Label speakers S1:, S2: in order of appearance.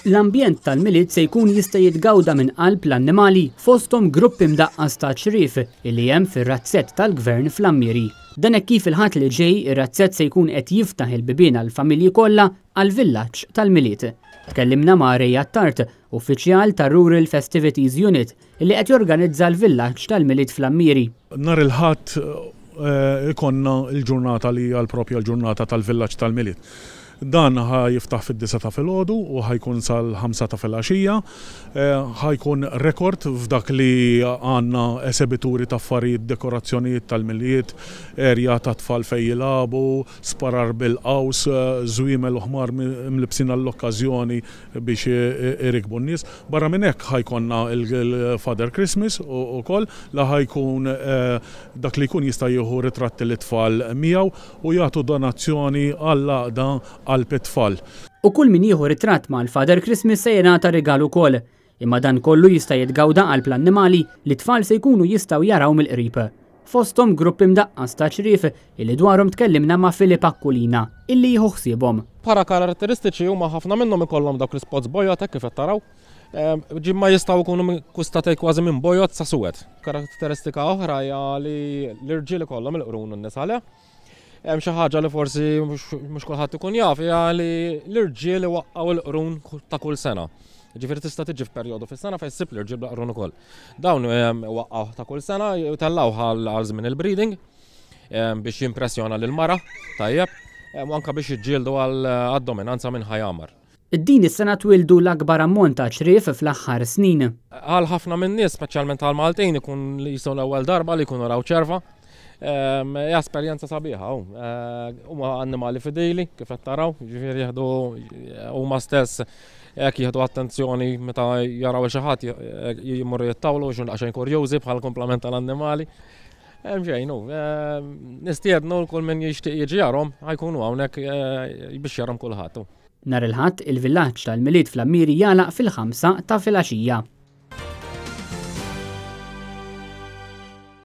S1: L-ambjent tal-Milied se jkun jista' jitgawda minn qalb l-annimali fosthom grupp imdaqqas ta' ċriev illi hemm fir-razzett tal-Gvern fl-Għammieri. Dan hekk kif il-Ħadd li ġej ir-razzett se jkun qed jiftaħ il-bibien għall-familji kollha għall-villaġġ tal-Milied. Tkellimna ma' Ray Attard, uffiċjal tar-Rural Festivities Unit illi qed jorganizza l-villaġġ tal-Milied fl-Għammieri.
S2: Nhar il-Ħadd ikollna l-ġurnata li hija l-propja l-ġurnata tal-villaġġ tal-Milied. Dan ħa jiftaħ fid-disgħa ta' filgħodu u ħa jkun sal-ħamsa ta' filgħaxija. Ħa jkun rekord f'dak li għandna esebituri ta' affarijiet, dekorazzjonijiet tal-Milied, area ta' tfal fejn jilagħbu, sparar bil-qaws, żwiemel u ħmar mlibbsin għall-okkażjoni biex irikbu n-nies. Barra minn hekk ħa jkollna l-Father Christmas ukoll li ħa jkun dak li jkun jista' jieħu ritratti lit-tfal miegħu u jagħtu donazzjoni għall-għaqda Qalb it-Tfal.
S1: U kull min jieħu ritratt mal-Father Christmas se jingħata rigal ukoll. Imma dan kollu jista' jitgawda qalb l-annimali li t-tfal se jkunu jistgħu jaraw mill-qrib. Fosthom grupp imdaqqas ta' ċriev illi dwarhom tkellimna ma' Philip Aquilina illi jieħu ħsiebhom.
S3: Bħala karatteristiċi huma ħafna minnhom ikollhom dawk l-ispots bojod hekk kif qed taraw. Ġimma jistgħu jkunu minn kusta tgħid kważi minn bojod sa suwed. Karatteristika oħra hija li l-irġiel ikollhom il-qrun u n-nisa le. Hemm xi ħaġa li forsi mhux kulħadd ikun jaf hija li l-irġiel iwaqqgħu l-qrun ta' kull sena. Ġifieri tista' tiġi f'perjodu fis-sena fejn ssib l-irġiel bla qrun ukoll. Dawn waqqgħu ta' kull sena tellgħuh għal żmien il-breeding biex jimpressjona lill-mara tajjeb u anke biex jiġġieldu għad-dominanza minn ħajamar.
S1: Din is-sena twieldu l-akbar ammont ta' ċriev fl-aħħar snin.
S3: Għal ħafna min-nies, speċjalment għall-Maltin, ikun qisu l-ewwel darba li jkunu raw ċerva. Hija esperjenza sabiħa. Huma annimali fidili, kif qed taraw, jiġifieri jieħdu huma stess hekk jieħdu attenzjoni meta jaraw xi ħadd jmorru jittawlu biex daqsxejn kurjużi bħal kumplament tal-annimali. Hemm xejn hu. Nistiednu kull min jixtieq jiġi jarhom ħajkunu hawnhekk biex jarhom kulħadd.
S1: Nhar il-Ħadd, il-villaġġ tal-Milied fl-Għammieri jagħlaq fil-ħamsa ta' filgħaxija.